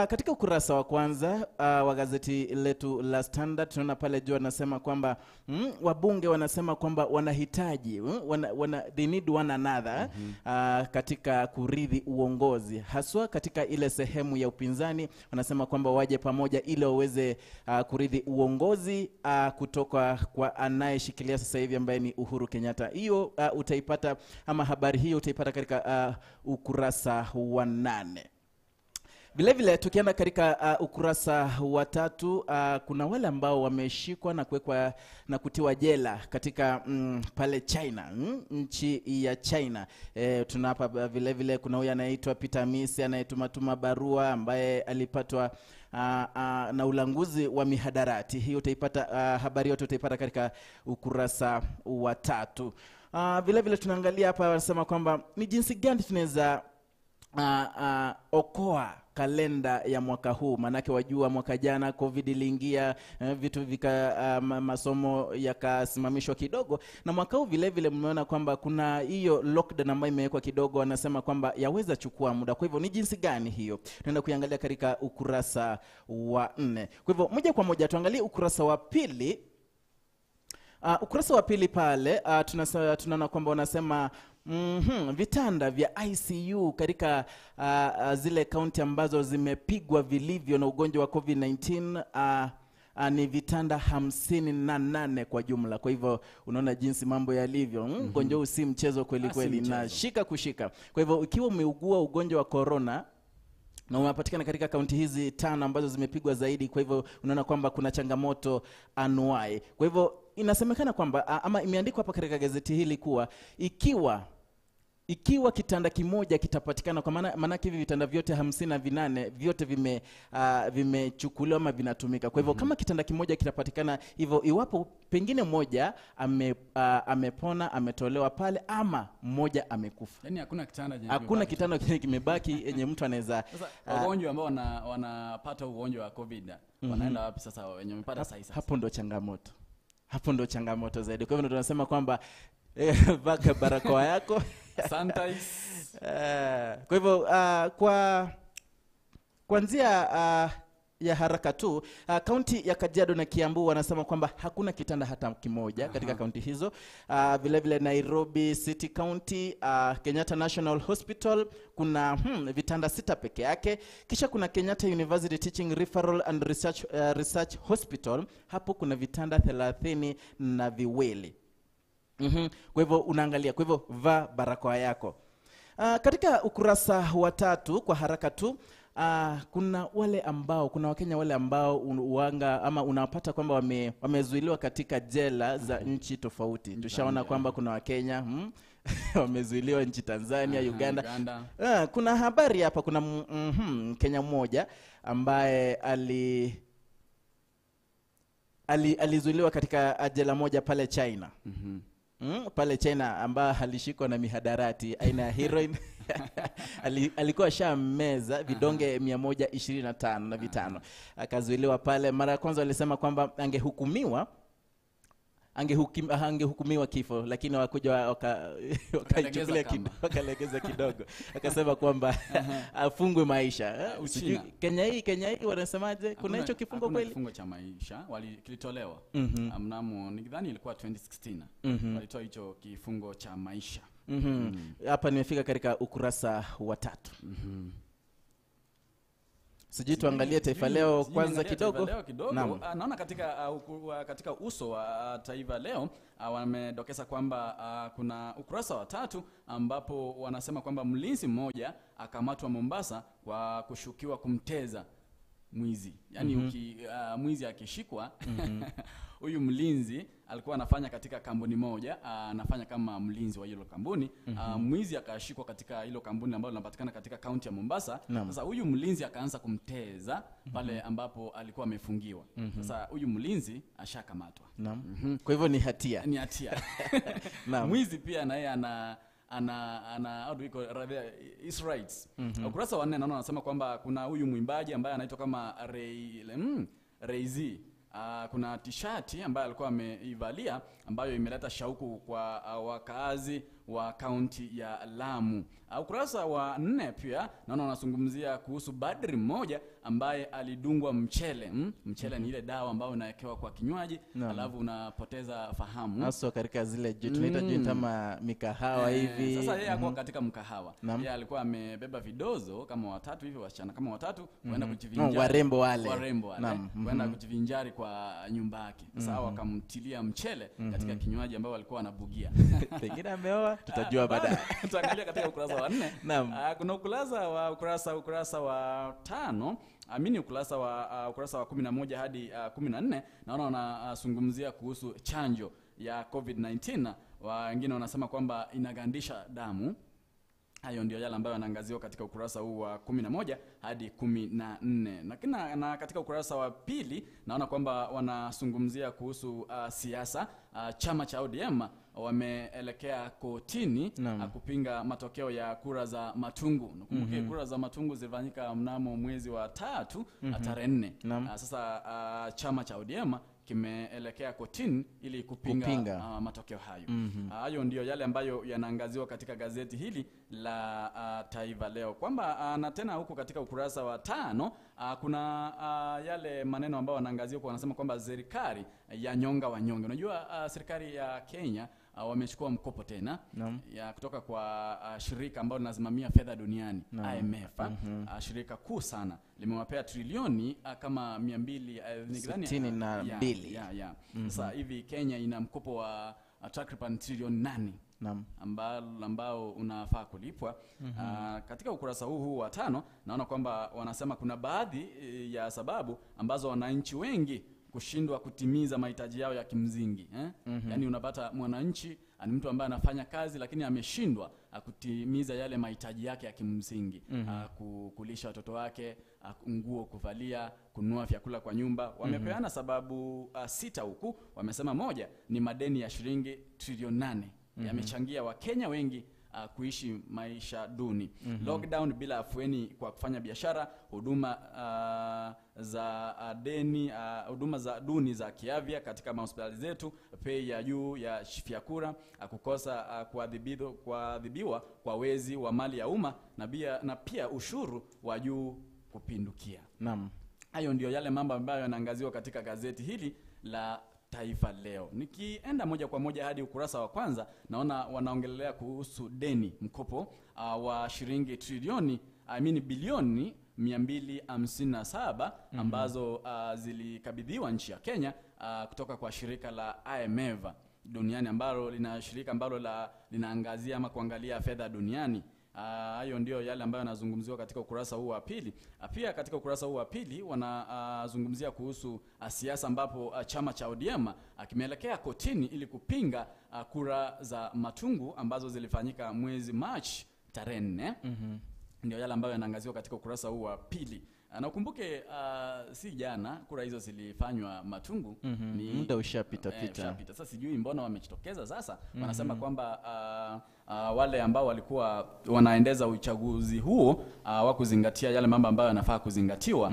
Katika ukurasa wa kwanza wa gazeti letu la Standard tunaona pale juu wanasema kwamba wabunge wanasema kwamba wanahitaji they need one another katika kuridhi uongozi, haswa katika ile sehemu ya upinzani. Wanasema kwamba waje pamoja ili waweze kuridhi uongozi kutoka kwa anayeshikilia sasa hivi ambaye ni Uhuru Kenyatta. Hiyo utaipata, ama habari hiyo utaipata katika ukurasa wa 8. Vile vile tukienda katika ukurasa wa 3, kuna wale ambao wameshikwa na kuwekwa na kutiwa jela katika pale China, nchi ya China. Tunapa vile vile kuna huyu anaitwa Peter Misi anayetumatuma barua ambaye alipatwa na ulanguzi wa mihadarati. Hiyo utaipata, habari yote utaipata katika ukurasa wa 3. Vile vile tunaangalia hapa wanasema kwamba ni jinsi gani tunaweza okoa kalenda ya mwaka huu. Manake wajua mwaka jana COVID iliingia, vitu vika masomo yakasimamishwa kidogo, na mwaka huu vile vile mmeona kwamba kuna hiyo lockdown ambayo imewekwa kidogo, wanasema kwamba yaweza chukua muda. Kwa hivyo ni jinsi gani hiyo tunaenda kuiangalia katika ukurasa wa 4. Kwa hivyo moja kwa moja tuangalie ukurasa wa 2. Ukurasa wa 2 pale tunaona kwamba wanasema vitanda vya ICU katika zile kaunti ambazo zimepigwa vilivyo na ugonjwa wa COVID-19 ni vitanda 58 kwa jumla. Kwa hivyo unaona jinsi mambo yalivyo. Ugonjwa huu si mchezo kweli kweli, na shika kushika. Kwa hivyo ikiwa umeugua ugonjwa wa corona na unapatikana katika kaunti hizi 5 ambazo zimepigwa zaidi, kwa hivyo unaona kwamba kuna changamoto anuai. Kwa hivyo inasemekana kwamba ama imeandikwa hapa katika gazeti hili kuwa ikiwa kitanda kimoja kitapatikana, kwa maana hivi vitanda vyote 58 vyote vimechukuliwa ama vinatumika. Kwa hivyo kama kitanda kimoja kitapatikana hivyo, iwapo pengine mmoja amepona, ametolewa pale, ama mmoja amekufa, yani hakuna kitanda chenye hakuna kitanda kimebaki yenye mtu anaweza. Wagonjwa ambao wanapata ugonjwa wa COVID wanaenda wapi sasa wenye wamepata sasa? Hapo ndo changamoto. Hapo ndo changamoto zaidi. Kwa hivyo tunasema kwamba vaa barakoa yako. Sanitize. Kwa hivyo kwa kuanzia ya haraka tu, kaunti ya Kajiado na Kiambu wanasema kwamba hakuna kitanda hata kimoja katika kaunti hizo. Vile vile Nairobi City County, Kenyatta National Hospital kuna vitanda 6 peke yake. Kisha kuna Kenyatta University Teaching Referral and Research Hospital, hapo kuna vitanda 32. Kwa hivyo unaangalia, kwa hivyo vaa barakoa yako. Katika ukurasa wa 3 kwa haraka tu, kuna wale ambao, kuna Wakenya wale ambao uanga ama unapata kwamba wamezuiliwa katika jela za nchi tofauti. Tushaona kwamba kuna Wakenya wamezuiliwa nchi Tanzania, Uganda. Kuna habari hapa, kuna Mkenya mmoja ambaye alizuiliwa katika jela moja pale China. Pale China, ambaye alishikwa na mihadarati aina ya heroin. Alikuwa shameza vidonge 125 na vitano. Akazuiliwa pale. Mara ya kwanza walisema kwamba angehukumiwa kifo, lakini wakuja wakaichukulia kidogo, wakalegeza kidogo. Akasema kwamba afungwe maisha. Kenya hii wanasemaje? Kuna hicho kifungo kweli? Kifungo cha maisha kilitolewa mnamo nidhani ilikuwa 2016. Walitoa hicho kifungo cha maisha. Hapa nimefika katika ukurasa wa 3. Sijui tuangalie Taifa Leo kwanza kidogo. Naona katika uso wa Taifa Leo wamedokeza kwamba kuna ukurasa wa 3 ambapo wanasema kwamba mlinzi mmoja akamatwa Mombasa kwa kushukiwa kumteza mwizi. Yani mwizi akishikwa huyu mlinzi alikuwa anafanya katika kampuni moja, anafanya kama mlinzi wa hilo kampuni. Mwizi akashikwa katika hilo kampuni ambalo linapatikana katika kaunti ya Mombasa. Sasa huyu mlinzi akaanza kumteza pale ambapo alikuwa amefungiwa. Sasa huyu mlinzi ashakamatwa. Kwa hivyo ni hatia. Ni hatia. Mwizi pia naye ana how do we call his rights. Ukurasa wa 4 naona anasema kwamba kuna huyu mwimbaji ambaye anaitwa kama Ray Z. Kuna t-shirt ambayo alikuwa ameivalia ambayo imeleta shauku kwa wakaazi wa kaunti ya Lamu. Ukurasa wa 4 pia naona wanazungumzia kuhusu badri mmoja ambaye alidungwa mchele. Mchele ni ile dawa ambayo unawekewa kwa kinywaji alafu unapoteza fahamu. Hasa katika zile tunaita joint ama mikahawa hivi. Sasa yeye alikuwa katika mkahawa. Yeye alikuwa amebeba vidozo kama watatu hivi, wasichana kama watatu kwenda kujivinjari. Warembo wale. Warembo wale. Kwenda kujivinjari kwa nyumba yake. Sasa wakamtilia mchele katika kinywaji ambao walikuwa wanabugia. Pengine ameoa, tutajua baadaye. Tutaangalia katika ukurasa wa 4. Kuna ukurasa wa ukurasa wa 5, amini ukurasa wa 11 hadi 14, naona wanazungumzia kuhusu chanjo ya COVID-19. Wengine wanasema kwamba inagandisha damu. Hayo ndio yale ambayo yanaangaziwa katika ukurasa huu wa 11 hadi 14. Na katika ukurasa wa 2 naona kwamba wanazungumzia kuhusu siasa. Chama cha ODM wameelekea kotini kupinga matokeo ya kura za Matungu. Nakumbuke kura za Matungu zilifanyika mnamo mwezi wa 3 tarehe 4. Sasa chama cha ODM kimeelekea kotini ili kupinga matokeo hayo. Hayo ndio yale ambayo yanaangaziwa katika gazeti hili la Taifa Leo. Kwamba na tena huko katika ukurasa wa 5 kuna yale maneno ambayo wanaangazia kwa, wanasema kwamba serikali ya nyonga wanyonge. Unajua serikali ya Kenya wamechukua mkopo tena ya kutoka kwa shirika ambalo linasimamia fedha duniani, IMF. Shirika kuu sana limewapea trilioni kama 262. Sasa hivi Kenya ina mkopo wa takriban trilioni 8 ambao unafaa kulipwa. Katika ukurasa huu wa 5 naona kwamba wanasema kuna baadhi ya sababu ambazo wananchi wengi kushindwa kutimiza mahitaji yao ya kimsingi. Yaani unapata mwananchi ni mtu ambaye anafanya kazi lakini ameshindwa kutimiza yale mahitaji yake ya kimsingi. Kulisha watoto wake, nguo kuvalia, kununua vyakula kwa nyumba. Wamepeana sababu 6 huku. Wamesema moja ni madeni ya shilingi trilioni 8 yamechangia Wakenya wengi kuishi maisha duni. Lockdown bila afueni kwa kufanya biashara, huduma za deni, huduma za duni za kiafya katika mahospitali zetu, bei ya juu ya vyakula, kukosa kuadhibiwa kwa wezi wa mali ya umma, na pia ushuru wa juu kupindukia. Naam. Hayo ndio yale mambo ambayo yanaangaziwa katika gazeti hili la Taifa Leo. Nikienda moja kwa moja hadi ukurasa wa 1, naona wanaongelea kuhusu deni, mkopo wa shilingi trilioni, bilioni 257 ambazo zilikabidhiwa nchi ya Kenya kutoka kwa shirika la IMF duniani, ambalo lina shirika ambalo linaangazia ama kuangalia fedha duniani. Hayo ndio yale ambayo yanazungumziwa katika ukurasa huu wa 2. Pia katika ukurasa huu wa 2 wanazungumzia kuhusu siasa, ambapo chama cha ODM kimeelekea kotini ili kupinga kura za Matungu ambazo zilifanyika mwezi Machi tarehe 4. Ndio yale ambayo yanaangaziwa katika ukurasa huu wa 2. Na ukumbuke si jana kura hizo zilifanywa Matungu, ni muda ushapita pita. Sasa sijui mbona wamejitokeza sasa. Wanasema kwamba wale ambao walikuwa wanaendeza uchaguzi huo hawakuzingatia yale mambo ambayo yanafaa kuzingatiwa,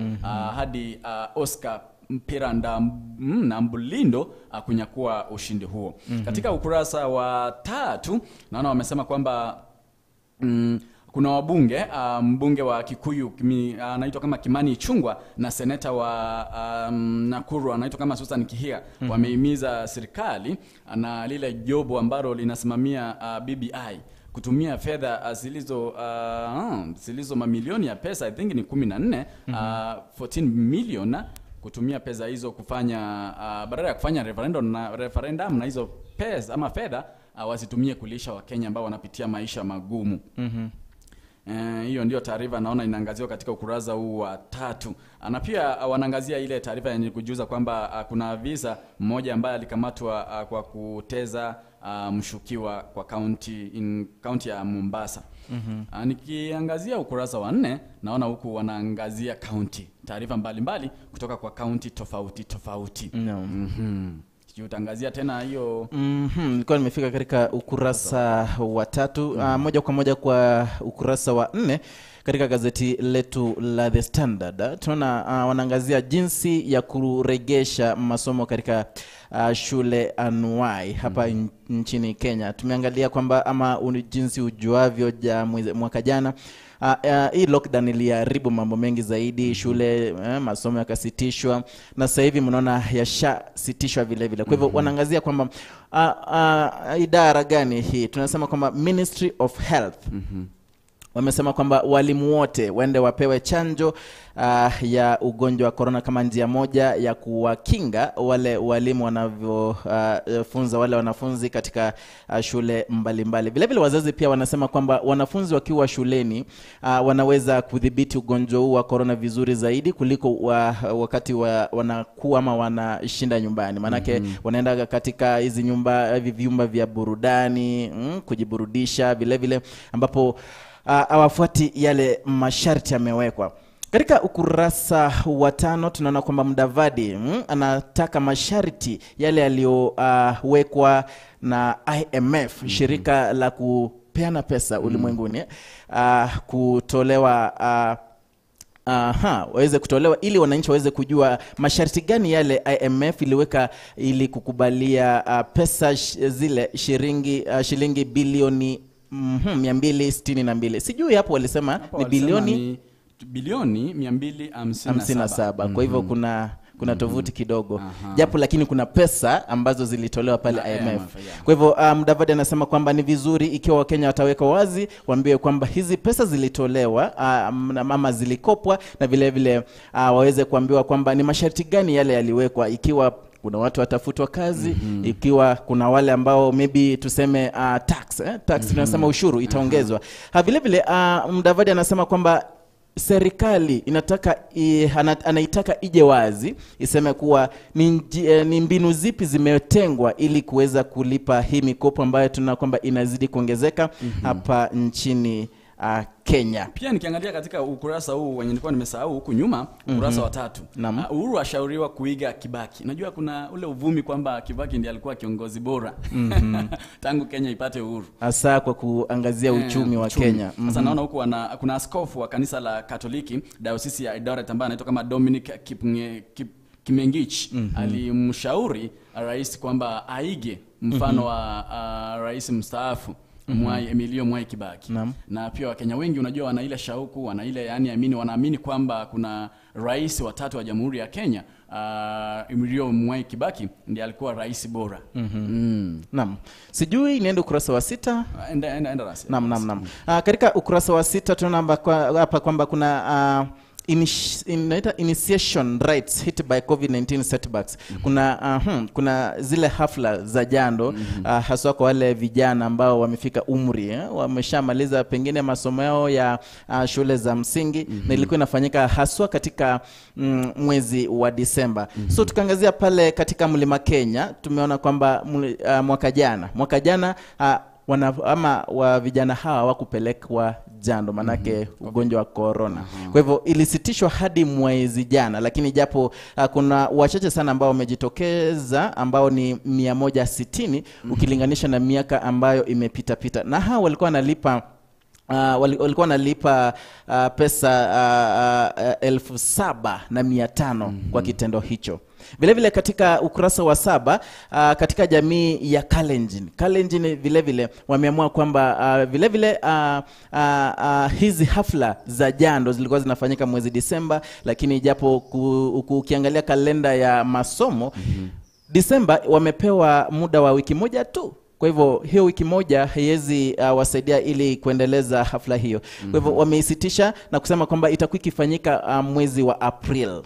hadi Oscar Mpiranda na Mbulindo kunyakua ushindi huo. Katika ukurasa wa 3 naona wamesema kwamba kuna wabunge, mbunge wa Kikuyu anaitwa kama Kimani Ichung'wah na seneta wa Nakuru anaitwa kama Susan Kihia, wamehimiza serikali na lile jobo ambalo linasimamia BBI kutumia fedha zilizo mamilioni ya pesa, I think ni 14, 14 million, kutumia pesa hizo kufanya badala ya kufanya referendum na hizo pesa ama fedha wasitumie kulisha Wakenya ambao wanapitia maisha magumu. Hiyo ndio taarifa naona inaangaziwa katika ukurasa huu wa 3. Na pia wanaangazia ile taarifa yenye kujuza kwamba kuna visa mmoja ambaye alikamatwa kwa kuteza mshukiwa kwa kaunti ya Mombasa. Nikiangazia ukurasa wa 4 naona huku wanaangazia kaunti, taarifa mbalimbali kutoka kwa kaunti tofauti tofauti. Sijui utaangazia tena hiyo. Nilikuwa nimefika katika ukurasa wa 3. Moja kwa moja kwa ukurasa wa 4 katika gazeti letu la The Standard. Tunaona wanaangazia jinsi ya kuregesha masomo katika shule anuai hapa nchini Kenya. Tumeangalia kwamba ama jinsi ujuavyo mwaka jana hii lockdown iliharibu mambo mengi zaidi, shule masomo yakasitishwa, na sasa hivi mnaona yashasitishwa vile vile. Kwa hivyo wanaangazia kwamba idara gani hii? Tunasema kwamba Ministry of Health. Wamesema kwamba walimu wote waende wapewe chanjo ya ugonjwa wa corona kama njia moja ya kuwakinga wale walimu wanavyofunza wale wanafunzi katika shule mbalimbali. Vile vile wazazi pia wanasema kwamba wanafunzi wakiwa shuleni wanaweza kudhibiti ugonjwa huu wa corona vizuri zaidi kuliko wakati wanakuwa ama wanashinda nyumbani. Maanake wanaenda katika hizi nyumba, hivi vyumba vya burudani, kujiburudisha vile vile, ambapo hawafuati yale masharti yamewekwa. Katika ukurasa wa 5 tunaona kwamba Mudavadi anataka masharti yale yaliyowekwa na IMF, shirika la kupeana pesa ulimwenguni, kutolewa waweze kutolewa ili wananchi waweze kujua masharti gani yale IMF iliweka ili kukubalia pesa zile shilingi bilioni 262. Sijui hapo walisema hapo ni bilioni bilioni 257. Kwa hivyo kuna tovuti kidogo. Japo lakini kuna pesa ambazo zilitolewa pale IMF. Kwa hivyo Mudavadi anasema kwamba ni vizuri ikiwa Wakenya wataweka wazi, waambiwe kwamba hizi pesa zilitolewa ama zilikopwa, na vile vile waweze kuambiwa kwamba ni masharti gani yale yaliwekwa, ikiwa kuna watu watafutwa kazi, ikiwa kuna wale ambao maybe tuseme tax, tax tunasema ushuru itaongezwa. Vile vile Mudavadi anasema kwamba serikali inataka anaitaka ije wazi iseme kuwa ni mbinu zipi zimetengwa ili kuweza kulipa hii mikopo ambayo tunaona kwamba inazidi kuongezeka hapa nchini Kenya. Pia nikiangalia katika ukurasa huu wenye nilikuwa nimesahau huku nyuma, ukurasa wa 3. Uhuru ashauriwa kuiga Kibaki. Najua kuna ule uvumi kwamba Kibaki ndiye alikuwa kiongozi bora tangu Kenya ipate uhuru, hasa kwa kuangazia uchumi wa Kenya. Sasa naona huku kuna askofu wa kanisa la Katoliki Diocese ya Eldoret ambaye anaitwa kama Dominic Kimengich, alimshauri rais kwamba aige mfano wa rais mstaafu Mwai Emilio Mwai Kibaki. Na pia Wakenya wengi unajua wana ile shauku, wana ile yani wanaamini kwamba kuna rais wa 3 wa Jamhuri ya Kenya, Emilio Mwai Kibaki ndiye alikuwa rais bora. Naam. Sijui niende ukurasa wa 6. Enda rasi. Naam. Katika ukurasa wa 6 tunaona hapa kwamba kuna inaita initiation rights hit by COVID-19 setbacks. Kuna kuna zile hafla za jando, haswa kwa wale vijana ambao wamefika umri, wameshamaliza pengine masomo yao ya shule za msingi, na ilikuwa inafanyika haswa katika mwezi wa Disemba. So tukaangazia pale katika Mlima Kenya, tumeona kwamba mwaka jana ama vijana hawa wakupelekwa jando manake ugonjwa wa corona. Kwa hivyo ilisitishwa hadi mwezi jana, lakini japo kuna wachache sana ambao wamejitokeza ambao ni 160 ukilinganisha na miaka ambayo imepita pita. Na hawa walikuwa wanalipa walikuwa wanalipa pesa 7,500 kwa kitendo hicho. Vile vile katika ukurasa wa 7 katika jamii ya Kalenjin. Kalenjin vile vile wameamua kwamba vile vile hizi hafla za jando zilikuwa zinafanyika mwezi Disemba, lakini japo ukiangalia kalenda ya masomo Disemba wamepewa muda wa wiki moja tu. Kwa hivyo hiyo wiki moja haiwezi wasaidia ili kuendeleza hafla hiyo. Kwa hivyo wameisitisha na kusema kwamba itakuwa ikifanyika mwezi wa April.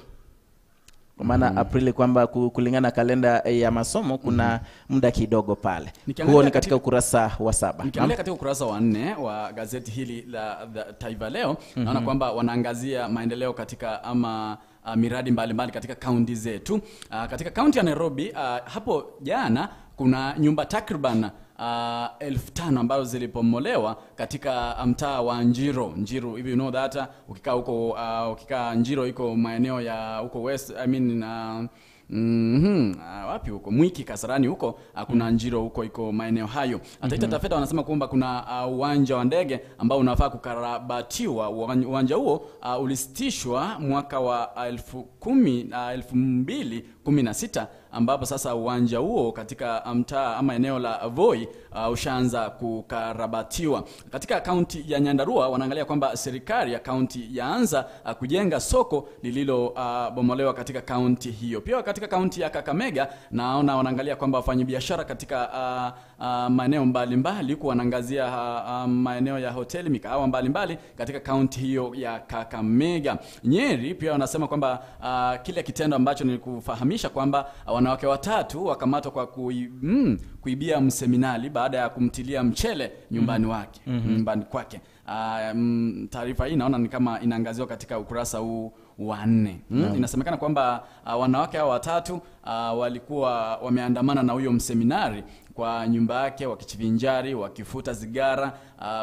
Kwa maana Aprili kwamba kulingana kalenda ya masomo kuna muda kidogo pale. Huo ni katika ukurasa wa 7. Nikiangalia katika ukurasa wa 4 wa gazeti hili la Taifa Leo, naona kwamba wanaangazia maendeleo katika ama miradi mbalimbali katika kaunti zetu. Katika kaunti ya Nairobi hapo jana kuna nyumba takriban 5,000 ambazo zilipomolewa katika mtaa wa Njiro. Njiro, if you know that, ukikaa huko ukikaa Njiro iko maeneo ya huko West, I mean Wapi huko Mwiki Kasarani huko, kuna Njiro huko iko maeneo hayo. Taita Taveta wanasema kwamba kuna uwanja wa ndege ambao unafaa kukarabatiwa. Uwanja huo ulisitishwa mwaka wa 2016, ambapo sasa uwanja huo katika mtaa ama eneo la Voi ushaanza kukarabatiwa. Katika kaunti ya Nyandarua wanaangalia kwamba serikali ya kaunti yaanza kujenga soko lililo bomolewa katika kaunti hiyo. Pia katika kaunti ya Kakamega naona wanaangalia kwamba wafanyabiashara katika maeneo mbalimbali huku wanaangazia maeneo ya hoteli, mikahawa mbalimbali katika kaunti hiyo ya Kakamega. Nyeri pia wanasema kwamba kile kitendo ambacho nilikufahamisha kwamba wanawake watatu wakamatwa kwa kuibia mseminali baada ya kumtilia mchele nyumbani wake, nyumbani kwake. Taarifa hii naona ni kama inaangaziwa katika ukurasa huu wa 4. Inasemekana kwamba wanawake hao watatu walikuwa wameandamana na huyo mseminari kwa nyumba yake, wakichivinjari, wakifuta zigara,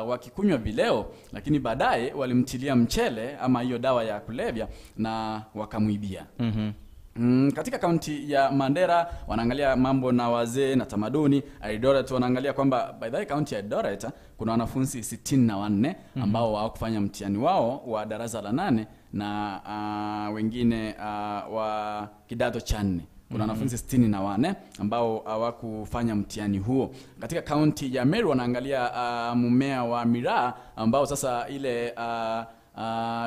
wakikunywa vileo, lakini baadaye walimtilia mchele ama hiyo dawa ya kulevya na wakamuibia. Katika kaunti ya Mandera wanaangalia mambo na wazee na tamaduni. Eldoret wanaangalia kwamba by the way kaunti ya Eldoret kuna wanafunzi 64 ambao hawakufanya mtihani wao wa darasa la 8 na wengine wa kidato cha 4. Kuna wanafunzi 64 ambao hawakufanya mtihani huo. Katika kaunti ya Meru wanaangalia mmea wa miraa ambao sasa ile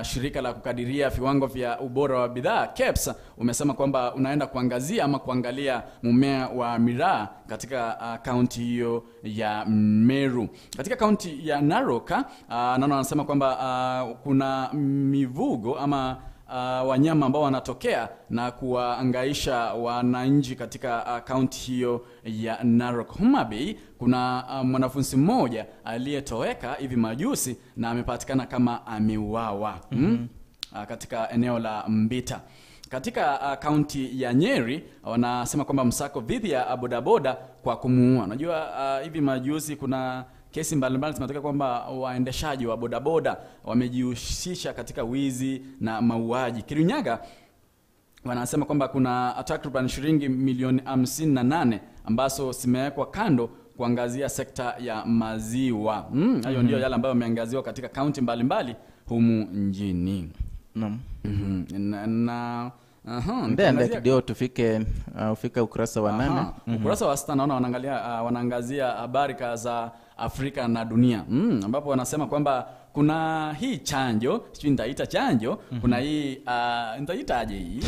shirika la kukadiria viwango vya ubora wa bidhaa KEBS umesema kwamba unaenda kuangazia ama kuangalia mmea wa miraa katika kaunti hiyo ya Meru. Katika kaunti ya Narok naona wanasema kwamba kuna mivugo ama wanyama ambao wanatokea na kuwaangaisha wananchi katika kaunti hiyo ya Narok. Homa Bay kuna mwanafunzi mmoja aliyetoweka hivi majuzi na amepatikana kama ameuawa katika eneo la Mbita. Katika kaunti ya Nyeri wanasema kwamba msako dhidi ya bodaboda kwa kumuua. Unajua hivi majuzi kuna kesi mbalimbali zimetokea kwamba waendeshaji wa bodaboda wamejihusisha katika wizi na mauaji. Kirinyaga wanasema kwamba kuna takriban shilingi milioni 58 ambazo zimewekwa kando kuangazia sekta ya maziwa. Hayo ndio yale ambayo yameangaziwa katika kaunti mbalimbali humu nchini. Naam. Ndio ndio tufike ufike ukurasa wa 8. Ukurasa wa 6 naona wanaangalia wanaangazia habari za Afrika na dunia, ambapo wanasema kwamba kuna hii chanjo, sijui nitaita chanjo, kuna hii nitaitaje hii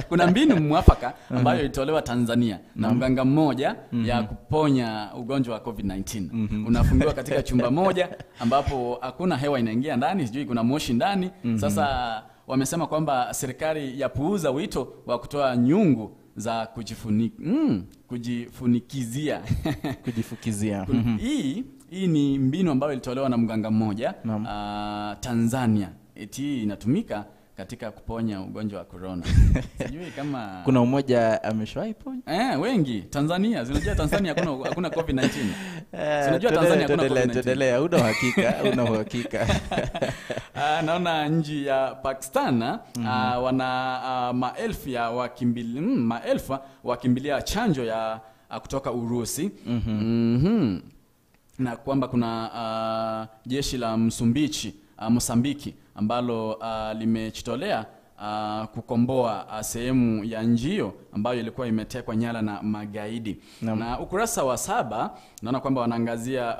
kuna mbinu mwafaka ambayo ilitolewa Tanzania na mganga mmoja ya kuponya ugonjwa wa COVID-19. Unafungiwa katika chumba moja ambapo hakuna hewa inaingia ndani, sijui kuna moshi ndani. Sasa wamesema kwamba serikali yapuuza wito wa kutoa nyungu za kujifunikizia. Kujifukizia. Hii ni mbinu ambayo ilitolewa na mganga mmoja Tanzania. Eti inatumika katika kuponya ugonjwa wa corona. Sijui kama kuna mmoja ameshawahi ponya. Wengi Tanzania. Unajua Tanzania hakuna COVID-19. Unajua Tanzania hakuna COVID-19. Tuendelee, una uhakika, una uhakika. Naona nchi ya Pakistan wana maelfu ya wakimbilia chanjo ya kutoka Urusi. Na kwamba kuna jeshi la Msumbiji ambalo limejitolea kukomboa sehemu ya nchi hiyo ambayo ilikuwa imetekwa nyara na magaidi. Na ukurasa wa 7 naona kwamba wanaangazia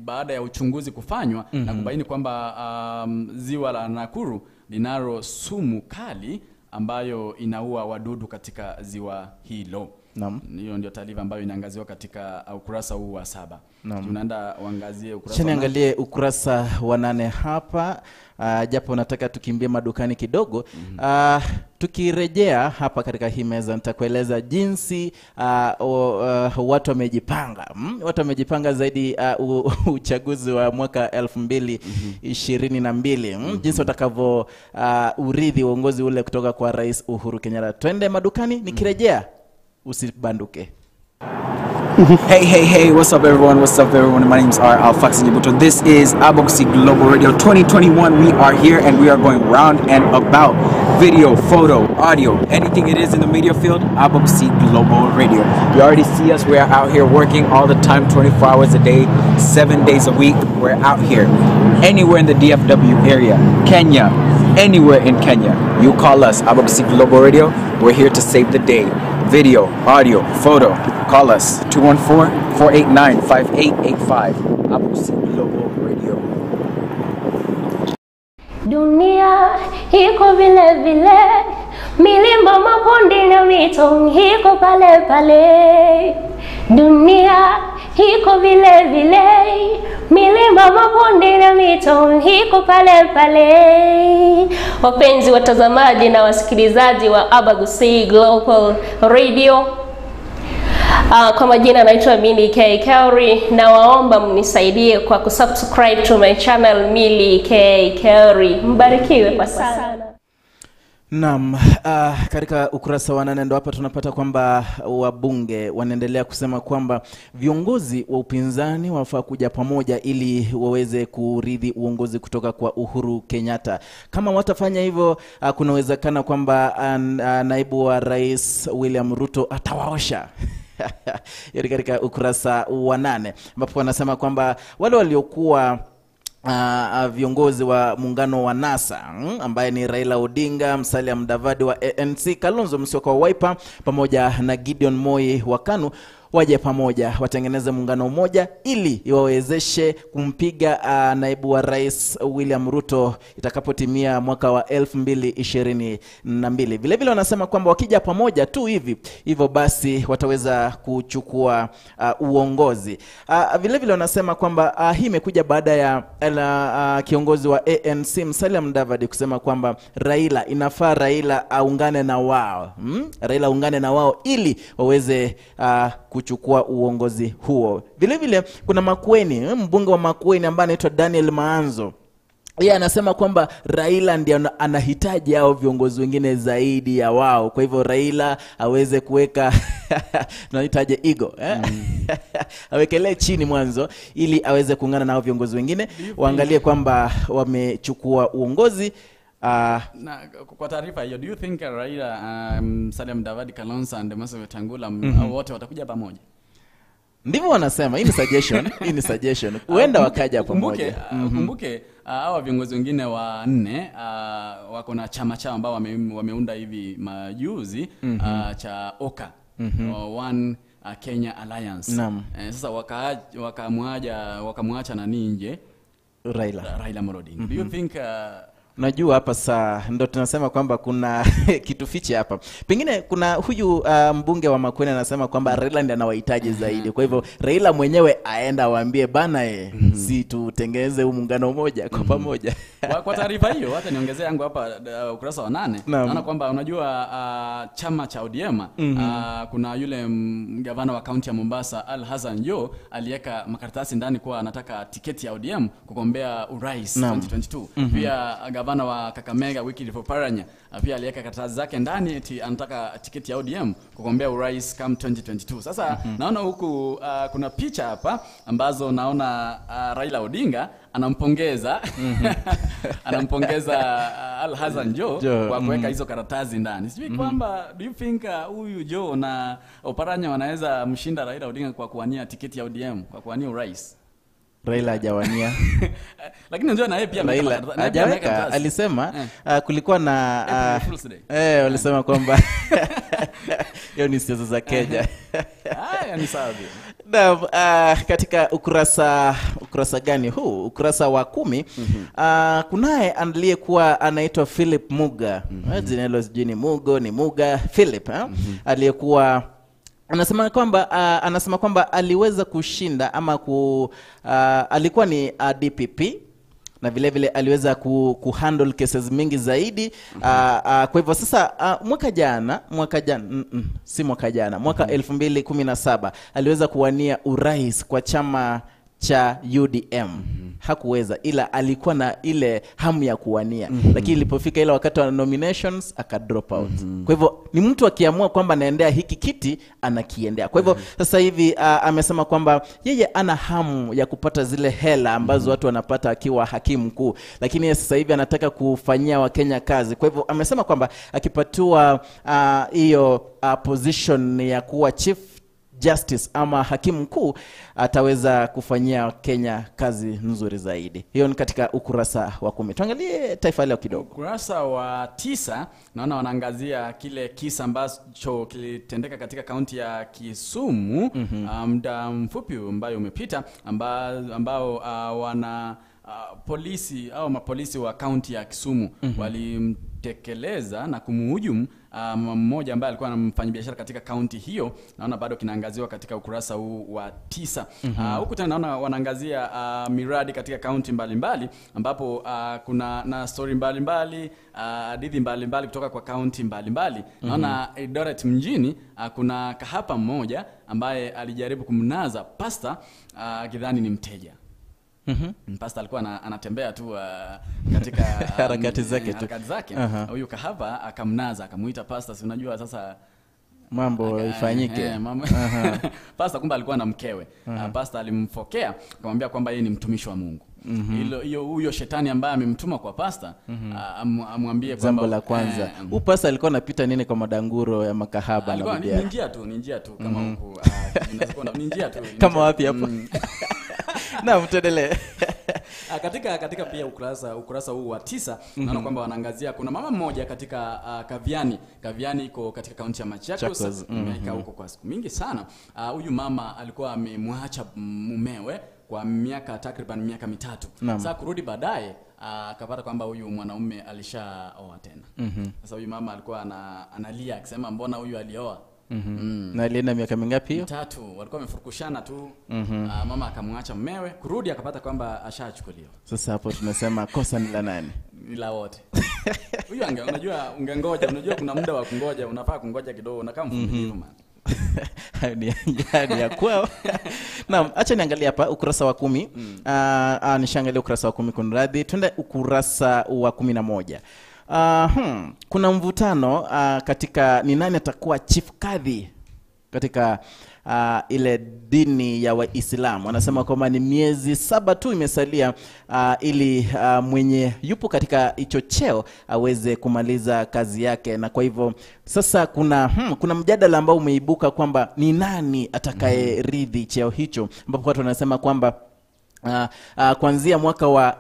baada ya uchunguzi kufanywa na kubaini kwamba ziwa la Nakuru linalo sumu kali ambayo inaua wadudu katika ziwa hilo. Naam. Hiyo ndio taarifa ambayo inaangaziwa katika ukurasa huu wa 7. Tunaenda uangazie ukurasa. Niangalie ukurasa wa 8 hapa, japo nataka tukimbie madukani kidogo. Tukirejea hapa katika hii meza nitakueleza jinsi watu wamejipanga. Watu wamejipanga zaidi uchaguzi wa mwaka 2022. Jinsi watakavyo urithi uongozi ule kutoka kwa Rais Uhuru Kenyatta. Twende madukani, nikirejea usibanduke. Hey, hey, hey, what's up everyone? What's up everyone? My name's R. Alfax Nyabuto. This is Abogc Global Radio 2021. We are here and we are going round and about. Video, photo, audio, anything it is in the media field, Abagusii Global Radio. You already see us. We are out here working all the time, 24 hours a day, 7 days a week. We're out here. Anywhere in the DFW area, Kenya, anywhere in Kenya, you call us, Abagusii Global Radio. We're here to save the day. Video, audio, photo. Call us, 214-489-5885. Abagusii Global Radio. Dunia iko vile vile, milima, mabonde na mito iko pale pale. Dunia iko vile vile, milima, mabonde na mito iko pale pale. Wapenzi watazamaji na wasikilizaji wa Abagusii Global Radio, kwa majina naitwa Milly K Kauri, na waomba mnisaidie kwa kusubscribe to my channel Milly K Kauri. Mbarikiwe kwa sana. Naam, katika ukurasa wa 8 ndo hapa tunapata kwamba wabunge wanaendelea kusema kwamba viongozi wa upinzani wafaa kuja pamoja ili waweze kuridhi uongozi kutoka kwa Uhuru Kenyatta. Kama watafanya hivyo, kunawezekana kwamba naibu wa rais William Ruto atawaosha. Yari katika ukurasa wa 8 ambapo wanasema kwamba wale waliokuwa viongozi wa muungano wa NASA, ambaye ni Raila Odinga, Musalia Mudavadi wa ANC, Kalonzo Musyoka wa Wiper pamoja na Gideon Moi wa KANU waje pamoja watengeneze muungano mmoja ili iwawezeshe kumpiga naibu wa rais William Ruto itakapotimia mwaka wa 2022. Vile vile wanasema kwamba wakija pamoja tu hivi hivyo basi wataweza kuchukua uongozi. Vile vile wanasema kwamba hii imekuja baada ya kiongozi wa ANC Musalia Mudavadi kusema kwamba Raila inafaa Raila aungane na wao. Raila aungane na wao ili waweze kuchukua uongozi huo. Vile vile kuna Makueni, mbunge wa Makueni ambaye anaitwa Daniel Maanzo. Yeye anasema kwamba Raila ndiye anahitaji hao viongozi wengine zaidi ya wao. Kwa hivyo Raila aweze kuweka tunahitaji ego, awekelee chini mwanzo ili aweze kuungana na hao viongozi wengine, waangalie kwamba wamechukua uongozi. Na kwa taarifa hiyo, do you think Raila, Musalia Mudavadi, Kalonzo and Moses Wetangula wote watakuja pamoja? Ndivyo wanasema. Hii ni suggestion, hii ni suggestion. Huenda wakaja pamoja. Kumbuke hawa viongozi wengine wanne wako na chama chao ambao wameunda hivi majuzi, cha OKA, One Kenya Alliance. Sasa wakamwacha nani nje? Raila Amolo Odinga. Do you think Najua hapa saa ndo tunasema kwamba kuna kitu fiche hapa. Pengine kuna huyu mbunge wa Makueni anasema kwamba Raila ndiye anawahitaji zaidi. Kwa hivyo Raila mwenyewe aenda waambie bana si tutengeze huu muungano mmoja kwa pamoja. Kwa taarifa hiyo hata niongezee yangu hapa ukurasa wa 8. Naona kwamba unajua chama cha ODM, kuna yule gavana wa kaunti ya Mombasa Al Hassan Joho aliweka makaratasi ndani kwa anataka tiketi ya ODM kugombea urais 2022. Pia gavana wa Kakamega Wycliffe Oparanya pia aliweka karatasi zake ndani eti anataka tiketi ya ODM kugombea urais come 2022. Sasa naona huku kuna picha hapa ambazo naona Raila Odinga anampongeza anampongeza Al Hassan Joho kwa kuweka hizo karatasi ndani. Sijui kwamba do you think huyu Joho na Oparanya wanaweza mshinda Raila Odinga kwa kuwania tiketi ya ODM, kwa kuwania urais? Raila hajawania. Lakini unajua na yeye pia ameweka, alisema kulikuwa na walisema kwamba hiyo ni siasa za Kenya. Haya ni sawa. Na katika ukurasa gani huu? Ukurasa wa 10. Kunaye aliyekuwa anaitwa Philip Muga. Jina hilo sijui ni Mugo ni Muga Philip, aliyekuwa anasema kwamba aliweza kushinda ama alikuwa ni DPP na vile vile aliweza kuhandle cases mingi zaidi. Kwa hivyo sasa mwaka 2017 aliweza kuwania urais kwa chama cha UDM. Hakuweza, ila alikuwa na ile hamu ya kuwania. Lakini ilipofika ile wakati wa nominations aka drop out. Kwa hivyo ni mtu akiamua kwamba anaendea hiki kiti anakiendea. Kwa hivyo sasa hivi amesema kwamba yeye ana hamu ya kupata zile hela ambazo watu wanapata akiwa hakimu mkuu, lakini sasa hivi anataka kufanyia Wakenya kazi. Kwa hivyo amesema kwamba akipatiwa hiyo position ya kuwa Chief Justice ama hakimu mkuu ataweza kufanyia Kenya kazi nzuri zaidi. Hiyo ni katika ukurasa wa 10. Tuangalie Taifa Leo kidogo. Ukurasa wa 9 naona wanaangazia kile kisa ambacho kilitendeka katika kaunti ya Kisumu muda mfupi ambayo umepita, ambao wana polisi au mapolisi wa kaunti ya Kisumu walimtekeleza na kumhujumu mmoja ambaye alikuwa anamfanya biashara katika kaunti hiyo. Naona bado kinaangaziwa katika ukurasa huu wa 9. Huku tena naona wanaangazia miradi katika kaunti mbalimbali, ambapo kuna na story mbalimbali, hadithi mbalimbali kutoka kwa kaunti mbalimbali. Naona Eldoret mjini kuna kahapa mmoja ambaye alijaribu kumnaza pasta akidhani ni mteja. Pasta alikuwa anatembea tu katika harakati zake tu. Huyu kahaba akamnaza, akamuita pasta, si unajua sasa mambo ifanyike. Pasta kumbe alikuwa na mkewe. Pasta alimfokea akamwambia kwamba yeye ni mtumishi wa Mungu. Hilo huyo shetani ambaye amemtuma kwa pasta amwambie kwamba jambo la kwanza. Huyu pasta alikuwa anapita nini kwa madanguro ya makahaba na bibi? Ni njia tu, ni njia tu kama huku ni njia tu. Kama wapi hapo? Na mtendelee. Katika pia ukurasa huu wa 9 naona kwamba wanaangazia kuna mama mmoja katika Kaviani. Kaviani iko katika kaunti ya Machakos. Imekaa huko kwa siku mingi sana. Huyu mama alikuwa amemwacha mumewe kwa miaka takriban miaka 3. Sasa kurudi baadaye akapata kwamba huyu mwanaume alishaoa tena. Sasa huyu mama alikuwa analia akisema mbona huyu alioa? Na alienda miaka mingapi hiyo? 3. Walikuwa wamefurukushana tu. Mama akamwacha mumewe, kurudi akapata kwamba ashachukuliwa. Sasa hapo tunasema kosa ni la nani? Ni la wote. Huyu unajua ungengoja, unajua kuna muda wa kungoja, unafaa kungoja kidogo, unakaa mvumilivu man. Hayo ni ya kwao. Naam, acha niangalie hapa ukurasa wa 10. Nishaangalia ukurasa wa 10, kunradhi. Twende ukurasa wa 11. Kuna mvutano katika ni nani atakuwa chief kadhi katika ile dini ya Waislamu. Wanasema kwamba ni miezi 7 tu imesalia ili mwenye yupo katika hicho cheo aweze kumaliza kazi yake, na kwa hivyo sasa kuna mjadala ambao umeibuka kwamba ni nani atakayeridhi cheo hicho, ambapo watu wanasema kwamba kuanzia mwaka wa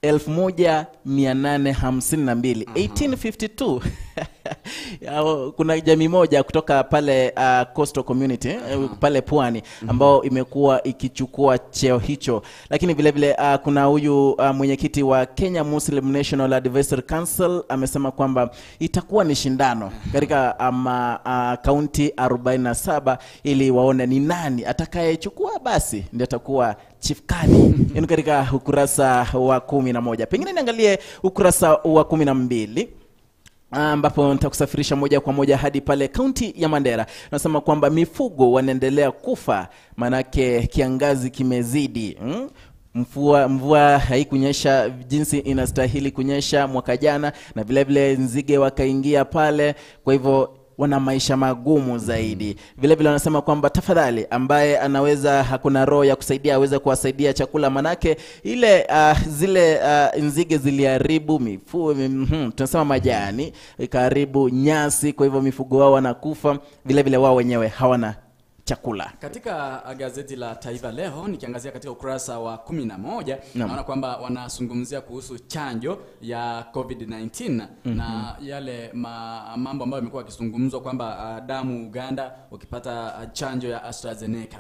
1852 1852 kuna jamii moja kutoka pale Coastal Community pale Pwani ambao imekuwa ikichukua cheo hicho. Lakini vile vile kuna huyu mwenyekiti wa Kenya Muslim National Advisory Council amesema kwamba itakuwa ni shindano katika kaunti 47 ili waone ni nani atakayechukua, basi ndiye atakuwa chief kadhi. Yaani katika ukurasa wa 11. Pengine niangalie ukurasa wa 12 ambapo nitakusafirisha moja kwa moja hadi pale kaunti ya Mandera. Nasema kwamba mifugo wanaendelea kufa manake kiangazi kimezidi. Mvua haikunyesha jinsi inastahili kunyesha mwaka jana, na vile vile nzige wakaingia pale, kwa hivyo wana maisha magumu zaidi. Vile vile wanasema kwamba tafadhali ambaye anaweza, hakuna roho ya kusaidia, aweze kuwasaidia chakula, manake ile zile nzige ziliharibu mifugo, tunasema majani, ikaharibu nyasi, kwa hivyo mifugo wao wanakufa, vile vile wao wenyewe hawana chakula. Katika gazeti la Taifa Leo nikiangazia katika ukurasa wa 11 naona kwamba wanazungumzia kuhusu chanjo ya COVID-19 na yale mambo ambayo yamekuwa yakizungumzwa kwamba damu Uganda ukipata chanjo ya AstraZeneca.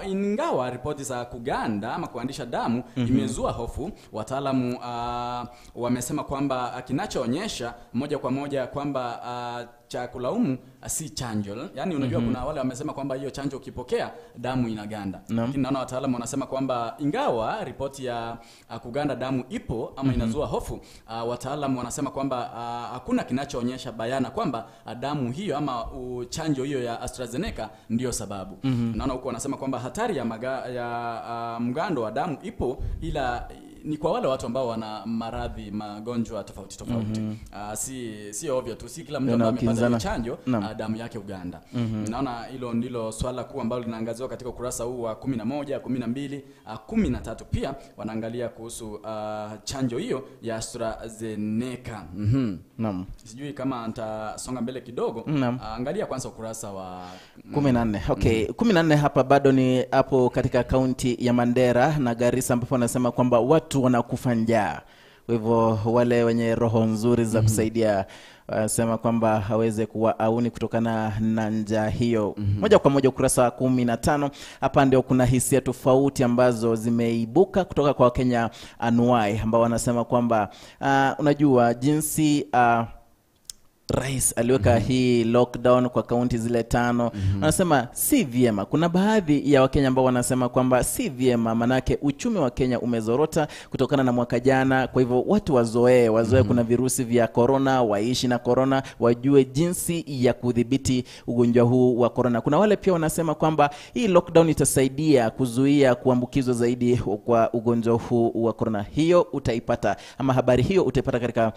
Ingawa ripoti za kuganda ama kuandisha damu imezua hofu, wataalamu wamesema kwamba kinachoonyesha moja kwa moja kwamba cha kulaumu si chanjo. Yaani unajua kuna wale wamesema kwamba hiyo chanjo ukipokea damu inaganda. Lakini naona wataalamu wanasema kwamba ingawa ripoti ya kuganda damu ipo ama inazua hofu, wataalamu wanasema kwamba hakuna kinachoonyesha bayana kwamba damu hiyo ama chanjo hiyo ya AstraZeneca ndiyo sababu. Naona huko wanasema kwamba hatari ya mgando wa damu ipo, ila ni kwa wale watu ambao wana maradhi, magonjwa tofauti tofauti. Si ovyo tu, si kila mtu ambaye amepata chanjo damu yake uganda. Naona hilo ndilo swala kuu ambalo linaangaziwa katika ukurasa huu wa 11, 12, 13. Pia wanaangalia kuhusu chanjo hiyo ya AstraZeneca. Naam. Sijui kama nitasonga mbele kidogo. Angalia kwanza ukurasa wa 14. Okay, 14 hapa bado ni hapo katika kaunti ya Mandera na Garissa, ambapo wanasema kwamba watu wanakufa njaa. Kwa hivyo wale wenye roho nzuri za kusaidia wanasema kwamba haweze kuwa auni kutokana na njaa hiyo. Moja kwa moja ukurasa wa 15, hapa ndio kuna hisia tofauti ambazo zimeibuka kutoka kwa Wakenya anuai ambao wanasema kwamba unajua jinsi rais aliweka hii lockdown kwa kaunti zile 5. Wanasema si vyema. Kuna baadhi ya Wakenya ambao wanasema kwamba si vyema, manake uchumi wa Kenya umezorota kutokana na mwaka jana. Kwa hivyo watu wazoee kuna virusi vya corona, waishi na corona, wajue jinsi ya kudhibiti ugonjwa huu wa corona. Kuna wale pia wanasema kwamba hii lockdown itasaidia kuzuia kuambukizwa zaidi kwa ugonjwa huu wa corona. Hiyo utaipata, ama habari hiyo utaipata katika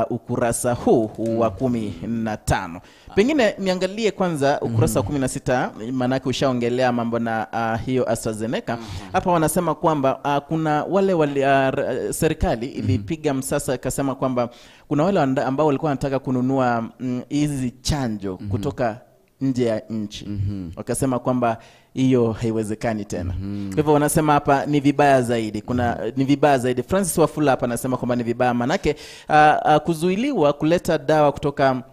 ukurasa huu wa 15. Pengine niangalie kwanza ukurasa wa 16, maanake ushaongelea mambo na hiyo AstraZeneca. Hapa wanasema kwamba kuna wale serikali ilipiga msasa ikasema kwamba kuna wale ambao walikuwa wanataka kununua hizi chanjo kutoka nje ya nchi. Wakasema kwamba hiyo haiwezekani tena. Kwa hivyo wanasema hapa ni vibaya zaidi. Kuna ni vibaya zaidi. Francis Wafula hapa anasema kwamba ni vibaya, manake kuzuiliwa kuleta dawa kutoka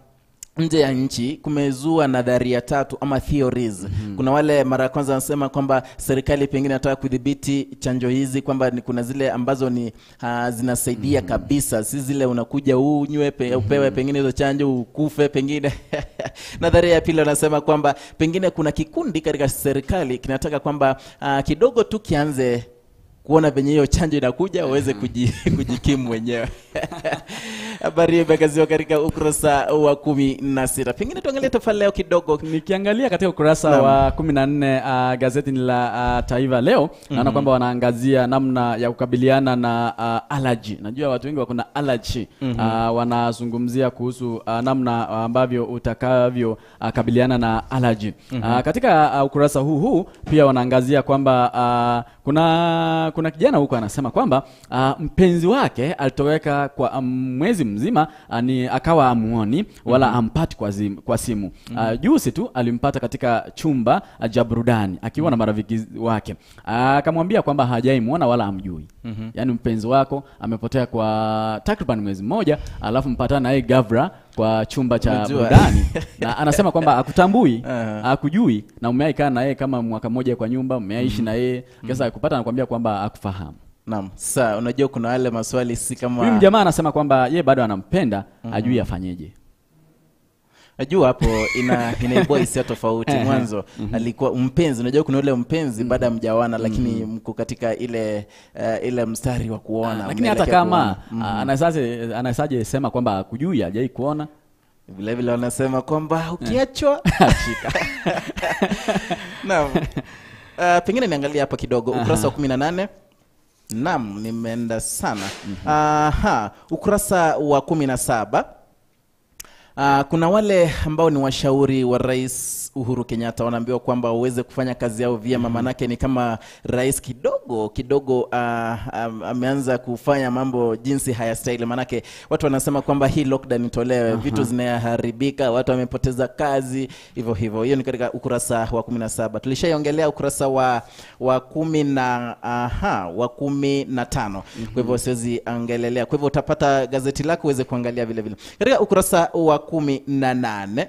nje ya nchi kumezua nadharia tatu ama theories. Kuna wale mara kwanza wanasema kwamba serikali pengine inataka kudhibiti chanjo hizi, kwamba ni kuna zile ambazo ni zinasaidia kabisa, si zile unakuja unywe upewe pengine hizo chanjo ukufe pengine. Nadharia ya pili wanasema kwamba pengine kuna kikundi katika serikali kinataka kwamba kidogo tu kianze kuona venye hiyo chanjo inakuja waweze kujikimu wenyewe. Habari hiyo imeangaziwa katika ukurasa wa 16. Pengine tuangalie Taifa Leo kidogo. Nikiangalia katika ukurasa wa 14 gazeti ni la Taifa Leo, naona kwamba wanaangazia namna ya kukabiliana na allergy. Najua watu wengi wako na allergy. Wanazungumzia kuhusu namna ambavyo utakavyo kabiliana na allergy. Katika ukurasa huu pia wanaangazia kwamba kuna kijana huko anasema kwamba mpenzi wake alitoweka kwa mwezi mzima, ni akawa amuoni wala ampati kwa simu. Juzi tu alimpata katika chumba cha burudani akiwa na marafiki wake. Akamwambia kwamba hajaimuona wala amjui. Yaani mpenzi wako amepotea kwa takriban mwezi mmoja, alafu mpatana naye ghafla kwa chumba cha burudani na anasema kwamba hakutambui, hakujui, na umeaikaa na yeye kama mwaka mmoja kwa nyumba, umeaishi na yeye. Sasa akupata anakuambia kwamba hakufahamu. Naam. Sasa unajua kuna wale maswali si kama huyu jamaa anasema kwamba yeye bado anampenda, ajui afanyeje. Najua hapo inaibua hisia tofauti. Mwanzo alikuwa mpenzi, unajua kuna ule mpenzi baada mjaoana lakini mko katika ile ile mstari wa kuona. Lakini hata kama anasaje sema kwamba hakujui, hajai kuona. Vile vile wanasema kwamba ukiachwa shika. Naam. Pengine niangalie hapa kidogo ukurasa wa 18. Naam, nimeenda sana. Ukurasa wa 17. Kuna wale ambao ni washauri wa Rais Uhuru Kenyatta wanaambiwa kwamba waweze kufanya kazi yao vyema, manake ni kama rais kidogo kidogo ameanza kufanya mambo jinsi hayastahili. Manake watu wanasema kwamba hii lockdown itolewe, vitu zinaharibika, watu wamepoteza kazi, hivyo hivyo. Hiyo ni katika ukurasa wa 17. Tulishaiongelea ukurasa wa 15. Kwa hivyo siwezi angelelea. Kwa hivyo utapata gazeti lako uweze kuangalia vile vile. Katika ukurasa wa 18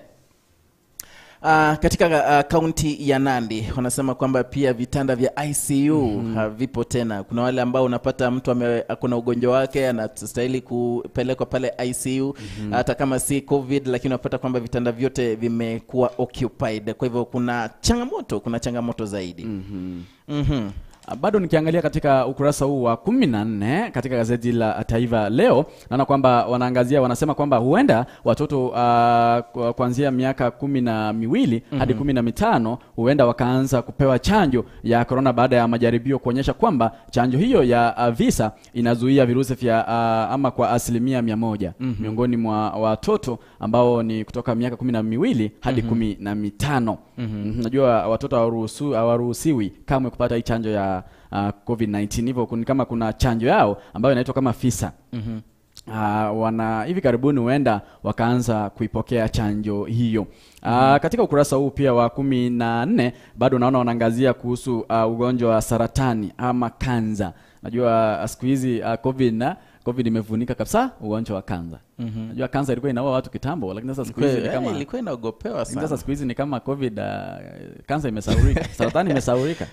Katika kaunti ya Nandi wanasema kwamba pia vitanda vya ICU havipo tena. Kuna wale ambao unapata mtu kuna ugonjwa wake anastahili kupelekwa pale ICU hata kama si COVID, lakini unapata kwamba vitanda vyote vimekuwa occupied. Kwa hivyo kuna changamoto zaidi. Bado nikiangalia katika ukurasa huu wa 14 katika gazeti la Taifa Leo, naona kwamba wanaangazia, wanasema kwamba huenda watoto kuanzia miaka 12 hadi 15 huenda wakaanza kupewa chanjo ya corona baada ya majaribio kuonyesha kwamba chanjo hiyo ya visa inazuia virusi vya ama kwa 100% miongoni mwa watoto ambao ni kutoka miaka 12 hadi 15. Najua watoto hawaruhusiwi kamwe kupata hii chanjo ya COVID-19. Hivyo kama kuna chanjo yao ambayo inaitwa kama Pfizer. Wana hivi karibuni huenda wakaanza kuipokea chanjo hiyo. Katika ukurasa huu pia wa 14 bado naona wanaangazia kuhusu ugonjwa wa saratani ama kansa. Najua siku hizi COVID imefunika kabisa ugonjwa wa kansa. Najua kansa ilikuwa inaua watu kitambo, lakini sasa siku hizi ni kama ilikuwa inaogopewa sana. Sasa siku hizi ni kama COVID, kansa imesaurika, saratani imesaurika.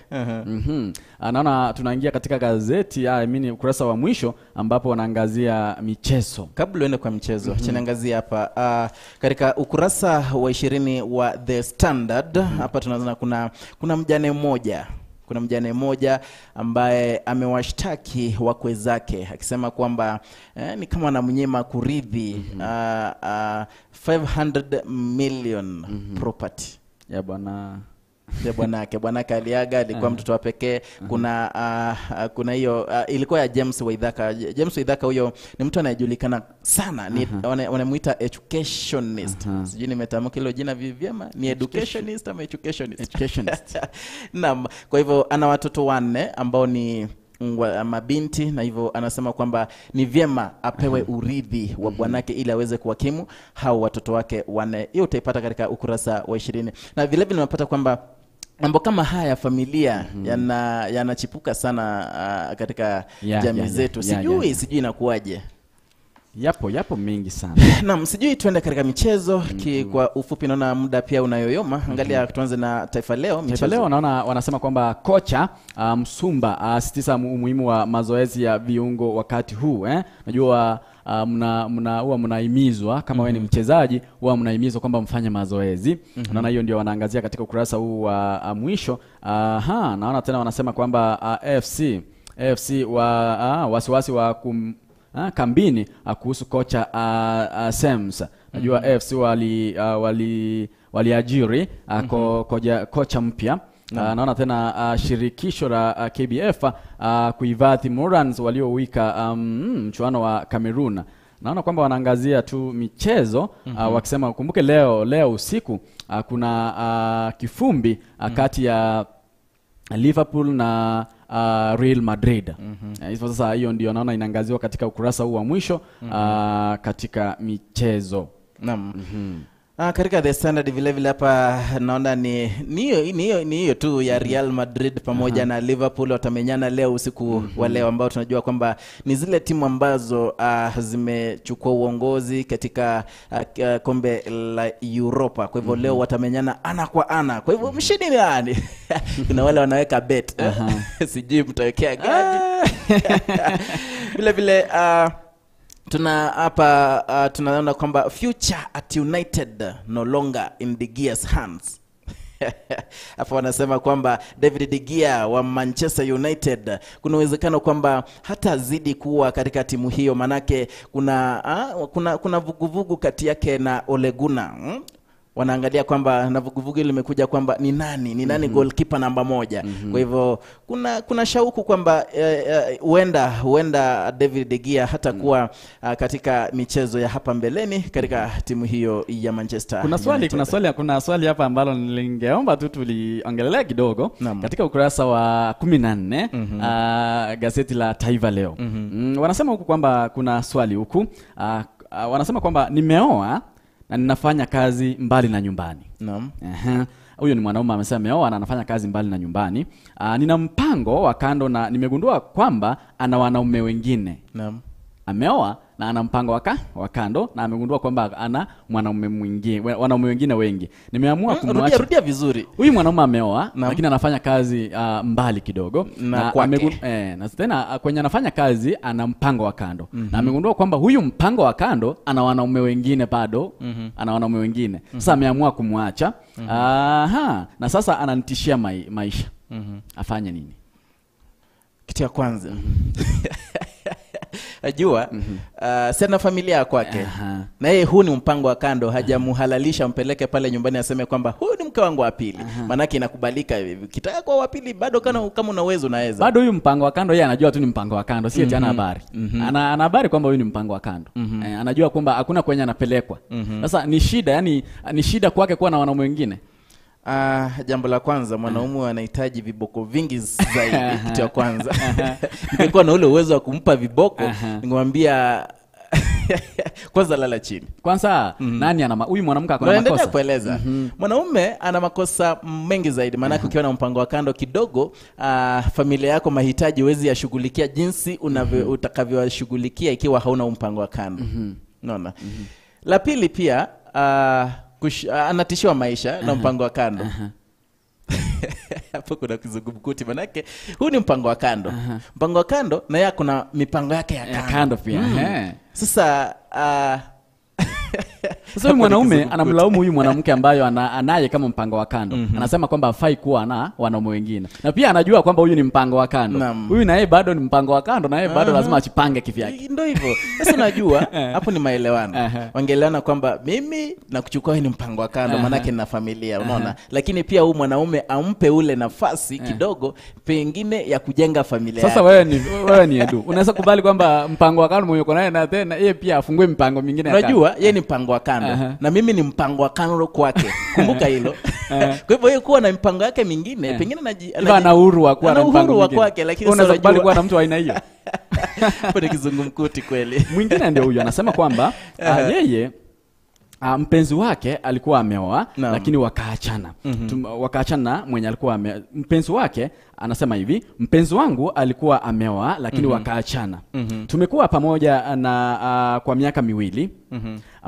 Naona tunaingia katika gazeti, ukurasa wa mwisho ambapo wanaangazia michezo. Kabla uende kwa michezo, tunaangazia hapa katika ukurasa wa 20 wa The Standard. Hapa tunaona kuna mjane mmoja. Kuna mjane mmoja ambaye amewashtaki wakwe zake akisema kwamba ni kama anamnyima kurithi 500 million property ya bwana ya bwanake. Bwanake aliaga, alikuwa mtoto wa pekee. Kuna hiyo ilikuwa ya James Waithaka. James Waithaka huyo ni mtu anayejulikana sana, ni wanamuita educationist. Sijui nimetamka hilo jina vyema, ni educationist ama educationist? Educationist. Naam, kwa hivyo ana watoto 4 ambao ni mabinti, na hivyo anasema kwamba ni vyema apewe urithi wa bwanake ili aweze kuwakimu hao watoto wake 4. Hiyo utaipata katika ukurasa wa 20. Na vile vile nimepata kwamba mambo kama haya ya familia yanachipuka sana katika jamii zetu. Sijui inakuwaje. Yapo mengi sana. Naam, sijui tuende katika michezo kwa ufupi, naona muda pia unayoyoma. Angalia tuanze na Taifa Leo. Michezo. Taifa Leo naona wanasema kwamba kocha Msumba asisitiza umuhimu wa mazoezi ya viungo wakati huu. Najua huwa mnahimizwa kama wewe ni mchezaji, huwa mnahimizwa kwamba mfanye mazoezi. Naona hiyo ndio wanaangazia katika ukurasa huu wa mwisho. Naona tena wanasema kwamba AFC wa wasiwasi wa kambini kuhusu kocha Sems. Najua AFC waliajiri kocha mpya. Naona tena shirikisho la KBF kuivathi Morans waliowika mchuano wa Cameroon. Naona kwamba wanaangazia tu michezo wakisema kumbuke leo usiku kuna kifumbi kati ya Liverpool na Real Madrid. Hivyo sasa hiyo ndio naona inaangaziwa katika ukurasa huu wa mwisho katika michezo. Naam. Katika The Standard vile vile hapa naona ni hiyo tu ya Real Madrid pamoja na Liverpool watamenyana leo usiku wa leo, ambao tunajua kwamba ni zile timu ambazo zimechukua uongozi katika kombe la Europa. Kwa hivyo leo watamenyana ana kwa ana. Kwa hivyo mshindi ni nani? Kuna wale wanaweka bet. Sijui mtawekea gani. Vile vile tuna hapa tunaona kwamba future at United no longer in De Gea's hands. Hapo wanasema kwamba David De Gea wa Manchester United kuna uwezekano kwamba hatazidi kuwa katika timu hiyo, manake kuna vuguvugu kati yake na Ole Gunnar. Wanaangalia kwamba na vuguvugu limekuja kwamba ni nani goalkeeper namba 1. Kwa hivyo kuna shauku kwamba huenda David De Gea hata kuwa katika michezo ya hapa mbeleni katika timu hiyo ya Manchester. Kuna swali hapa ambalo nilingeomba tu tuliongelea kidogo. Katika ukurasa wa 14 gazeti la Taifa Leo. Wanasema huku kwamba kuna swali huku. Wanasema kwamba nimeoa na ninafanya kazi mbali na nyumbani. Naam. Huyo ni mwanaume amesema ameoa na anafanya kazi mbali na nyumbani. Nina mpango wa kando na nimegundua kwamba ana wanaume wengine. Naam. Ameoa na ana mpango wa kando na amegundua kwamba ana mwanaume mwingine, wanaume wengine wengi. Nimeamua kumwacha. Rudia vizuri. Huyu mwanaume ameoa lakini anafanya kazi mbali kidogo na na tena kwenye anafanya kazi ana mpango wa kando. Na amegundua kwamba huyu mpango wa kando ana wanaume wengine bado, ana wanaume wengine. Sasa ameamua kumwacha. Aha, na sasa ananitishia maisha. Afanye nini? Kitu ya kwanza. Ajua sina familia kwake. Na yeye huu ni mpango wa kando, hajamuhalalisha mpeleke pale nyumbani aseme kwamba huyu ni mke wangu wa pili. Manake inakubalika hivi. Ukitaka kwa wa pili bado kama una uwezo unaweza. Bado huyu mpango wa kando yeye anajua tu ni mpango wa kando, si eti ana habari. Ana habari kwamba huyu ni mpango wa kando. Anajua kwamba hakuna kwenye anapelekwa. Sasa ni shida, yani ni shida kwake kuwa na wanaume wengine. Jambo la kwanza, mwanaume anahitaji viboko vingi zaidi. Kitu ya kwanza. Ningekuwa na ule uwezo wa kumpa viboko, ningemwambia kwanza lala chini. Kwanza nani ana huyu mwanamke akona makosa? Naendelea kueleza. Mwanaume ana makosa mengi zaidi, maana ukiwa na mpango wa kando kidogo, familia yako mahitaji huwezi yashughulikia jinsi utakavyoshughulikia ikiwa hauna mpango wa kando. Unaona? La pili pia anatishiwa maisha na mpango wa kando. Hapo kuna kizungumkuti, manake huu ni mpango wa kando. Mpango wa kando na yeye kuna mipango yake ya kando pia. Sasa sasa huyu mwanaume anamlaumu huyu mwanamke ambayo anaye kama mpango wa kando. Anasema kwamba hafai kuwa na wanaume wengine. Na pia anajua kwamba huyu ni mpango wa kando. Huyu na yeye bado ni mpango wa kando, na yeye bado lazima ajipange kivyake. Ndio hivyo. Sasa unajua hapo ni maelewano. Wangeelewana kwamba mimi nakuchukua ni mpango wa kando maana nina familia, unaona. Lakini pia huyu mwanaume ampe ule nafasi kidogo pengine ya kujenga familia. Sasa wewe ni Edu. Unaweza kubali kwamba mpango wa kando mwenye uko naye na tena yeye pia afungue mpango mingine ya kando? Unajua yeye ni mpango wa kando na mimi ni mpango wa kando kwake. Kumbuka hilo. Kwa hivyo yeye kuwa na mpango yake mingine, pengine ana uhuru wa kuwa na mpango mwingine kwake, lakini unaweza kubali kuwa na mtu aina hiyo? Hapo ni kizungumkuti kweli. Mwingine ndio huyu anasema kwamba yeye mpenzi wake alikuwa ameoa lakini wakaachana. Wakaachana mwenye alikuwa mpenzi wake anasema hivi, mpenzi wangu alikuwa ameoa lakini wakaachana. Tumekuwa pamoja na kwa miaka miwili.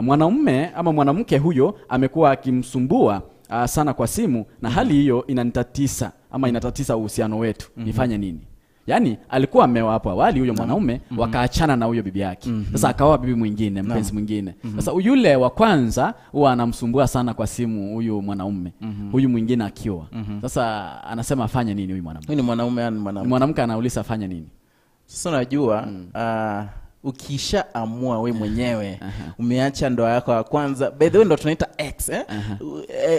Mwanaume ama mwanamke huyo amekuwa akimsumbua sana kwa simu na hali hiyo inanitatisa ama inatatisa uhusiano wetu. Nifanye nini? Yaani alikuwa ameoa hapo awali huyo mwanaume, wakaachana na huyo bibi yake. Sasa akaoa bibi mwingine, mpenzi mwingine. Sasa yule wa kwanza huwa anamsumbua sana kwa simu huyu mwanaume. Huyu mwingine akiwa. Sasa anasema afanye nini huyu mwanamke? Huyu ni mwanaume au ni mwanamke? Mwanamke anauliza afanye nini? Sasa unajua ukishaamua we mwenyewe umeacha ndoa yako ya kwanza, by the way ndo tunaita ex,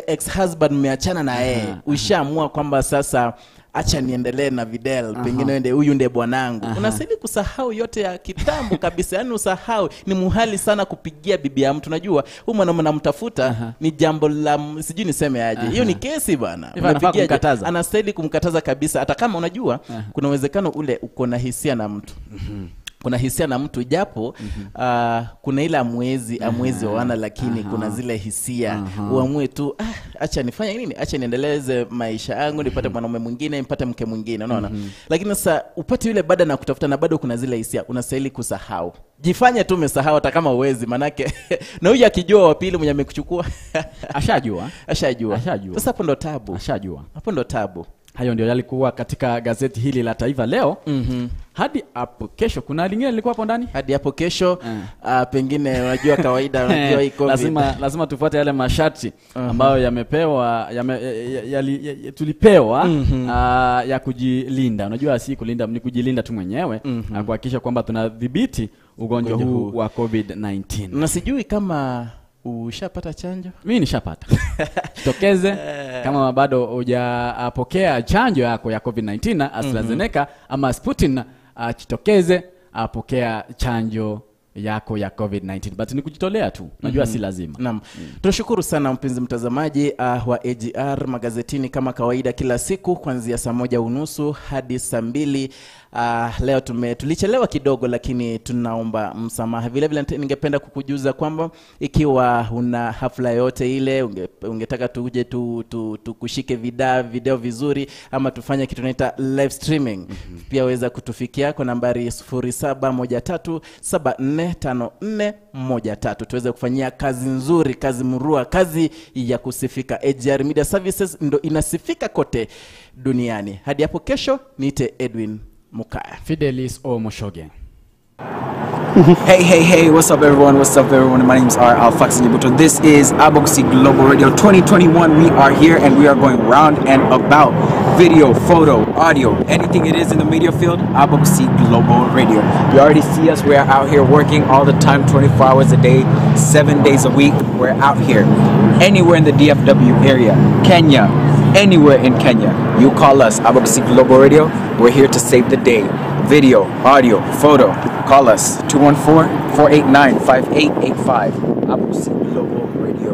ex husband, umeachana na yeye, ushaamua kwamba sasa acha niendelee na Videl, pengine ndio huyu ndiye bwanangu. Unastahili kusahau yote ya kitambo kabisa, yani usahau. Ni muhali sana kupigia bibi ya mtu. Unajua huyu mwanaume namtafuta ni jambo la sijui niseme aje. Hiyo ni kesi bwana. Unapigia, anastahili kumkataza kabisa, hata kama unajua kuna uwezekano ule uko na hisia na mtu. Kuna hisia na mtu japo kuna ile amwezi wana, lakini kuna zile hisia. Uamue tu acha nifanye nini, acha niendeleze maisha yangu, nipate mwanaume mwingine, nipate mke mwingine, unaona. Lakini sasa upate yule bado na kutafuta na bado kuna zile hisia, unastahili kusahau. Jifanye tu umesahau hata kama uwezi, manake na huyu akijua wa pili mwenye amekuchukua ashajua. Ashajua. Sasa hapo ndo tabu. Ashajua. Hapo ndo tabu. Hayo ndio yalikuwa katika gazeti hili la Taifa Leo. Hadi hapo kesho. Kuna lingine lilikuwa hapo ndani? Hadi hapo kesho. Pengine unajua kawaida, unajua hii COVID. Lazima tufuate yale masharti ambayo yamepewa, tulipewa ya kujilinda. Unajua si kulinda, ni kujilinda tu mwenyewe, kuhakikisha kwamba tunadhibiti ugonjwa huu wa COVID-19. Na sijui kama ushapata chanjo? Mimi nishapata. Tokeze kama bado hujapokea chanjo yako ya COVID-19 AstraZeneca ama Sputnik, jitokeze apokea chanjo yako ya COVID-19. But ni kujitolea tu. Najua si lazima. Naam. Tunashukuru sana mpenzi mtazamaji wa AGR magazetini kama kawaida kila siku kuanzia saa 1:30 hadi saa 2. Leo tulichelewa kidogo, lakini tunaomba msamaha. Vile vile ningependa kukujuza kwamba ikiwa una hafla yote ile, ungetaka tuje tukushike video vizuri ama tufanye kitu tunaita live streaming, pia weza kutufikia kwa nambari 0713745413 tuweze kufanyia kazi nzuri, kazi murua, kazi ya kusifika. AGR Media Services ndo inasifika kote duniani. Hadi hapo kesho, niite Edwin Mukaya. Fidelis O Moshoge. Hey, hey, hey, what's up everyone? What's up everyone? My name's R. Alfax Nyabuto. This is Abagusii Global Radio 2021. We are here and we are going round and about. Video, photo, audio, anything it is in the media field, Abagusii Global Radio. You already see us. We are out here working all the time, 24 hours a day, 7 days a week. We're out here. Anywhere in the DFW area, Kenya, anywhere in Kenya, you call us, Abagusii Global Radio. We're here to save the day. Video, audio, photo. Call us 214-489-5885. Abagusii Global Radio.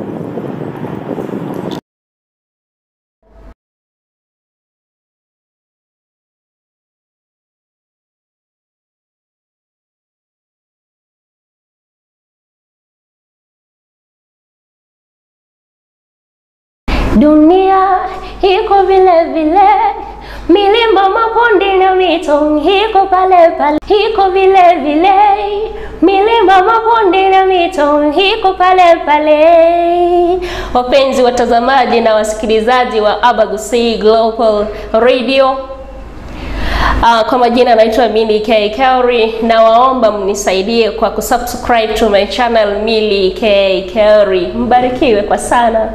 Dunia iko vile vile, milima, mabonde na mito iko pale pale, iko vile vile, milima, mabonde na mito iko pale pale. Wapenzi watazamaji na wasikilizaji wa Abagusii Global Radio, kwa majina naitwa Milly K Kauri, na waomba mnisaidie kwa kusubscribe to my channel Milly K Kauri. Mbarikiwe kwa sana.